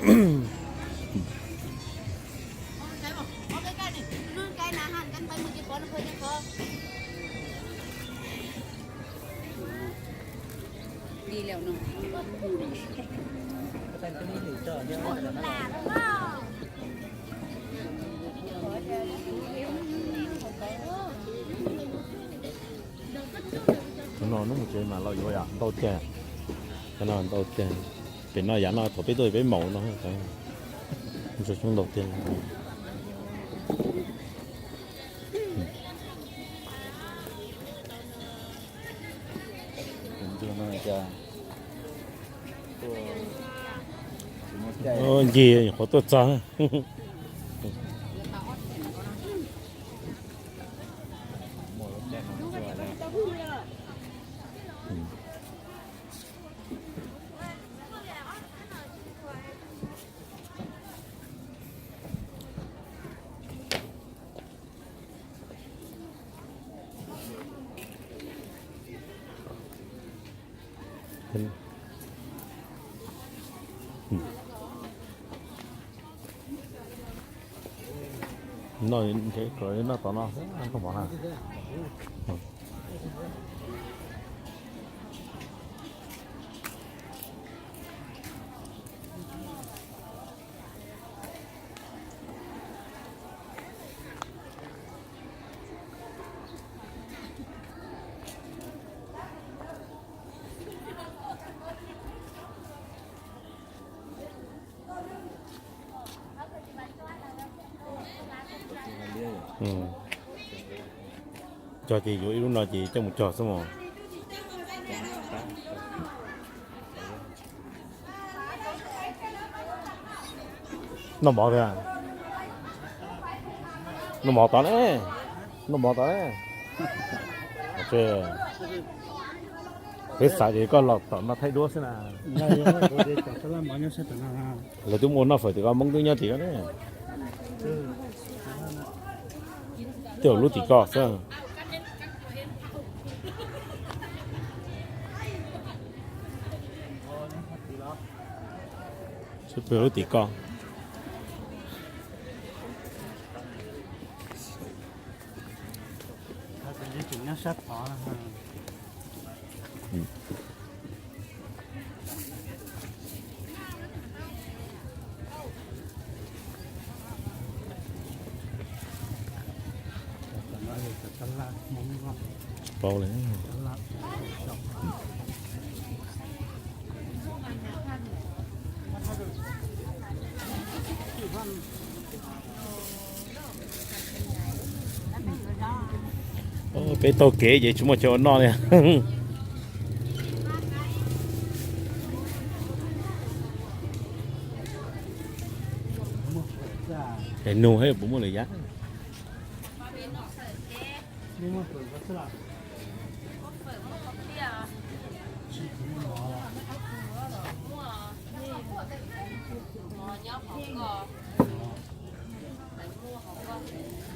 Tus no hnub mus tsev mas los yuav yam ntau tiag. Cov no ntau tiag. Pem no yam no thaum peb tuaj peb maum no, ntau xyoob ntau tiag. Ncig nyuam qhuav tuaj txog. Noj nrhiav kom noj tod no, koj pom na. Cog ces yuav ib lub no ces coj mus cog xwb mos. Noj mov tiag. Noj mov tod ne. Noj mov tod ne. Peb xav ces koj los tom no thaij duab xwb na. Lawv twb muaj noj fawm tim ko, Hmoob twb nyob tim ko ne. Twb lub tim ko xwb. Lub tim ko. Paub lawm. Peb taug kev ces tsis muaj chaw ua noj li. Es nug thiab puas muaj lwm yam.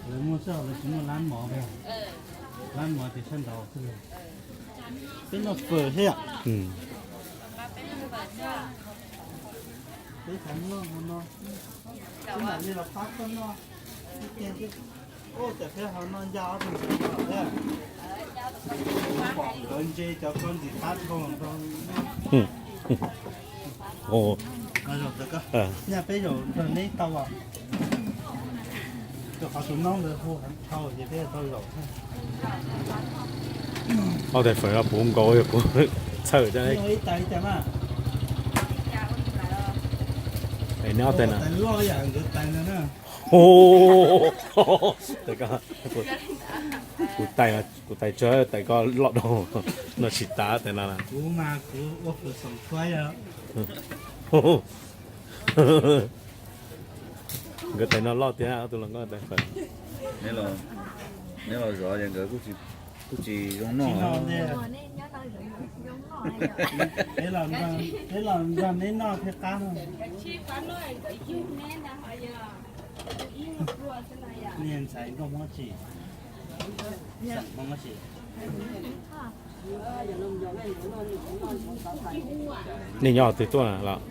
Lawv muaj xwb, lawv tsis muaj lab mov, lab mov ces sab nraud xwb. Peb noj fawm thiab. Peb xav noj hauv no, peb mam li los pab koj noj. Ua cas peb hauv no nco ob tug ntxhais no thiab. Kuv pom nkawd ntse cov koj ntxim qab dhau los nrog. Nyaj peb zaum nrog neb tau as. Rau qhov tus noob ntawd hu heev dhau ces peb tau zaum thiab. Ob tais fawm no puv nkaus yog kuv txhawj thiab. Ib tais cas mas. Neb ob tais no. Tais loj yam nkawd tais no na. Kuv tais, kuv tais tsawg tais koj loj dhau. No tsis tas tais no. Kuv mas kuv ua fawm xoom tshuab yog. Nkawd tais no loj tiag, ob tug hluas nkauj tais fawm. Neb los zov ces nkawd kuj tsis zoo noj. Peb los nrog neb noj thiaj qab. Niag ntxhais nkauj Hmoob tsis, xeem Hmoob tsis. Nej nyob twg tuaj na los?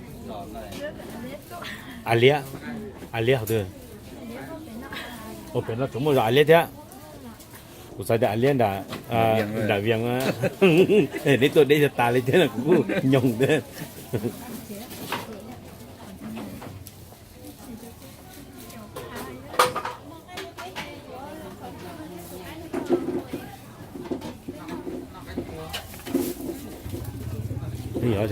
A liab, a liab hauv twg? Ua pem no tseem muaj zos a liab thiab. Kuv xav tias a liab nram, nram Vias. Neb tuaj deb tas li thiab no kuv kuj nyoog thiab. Yog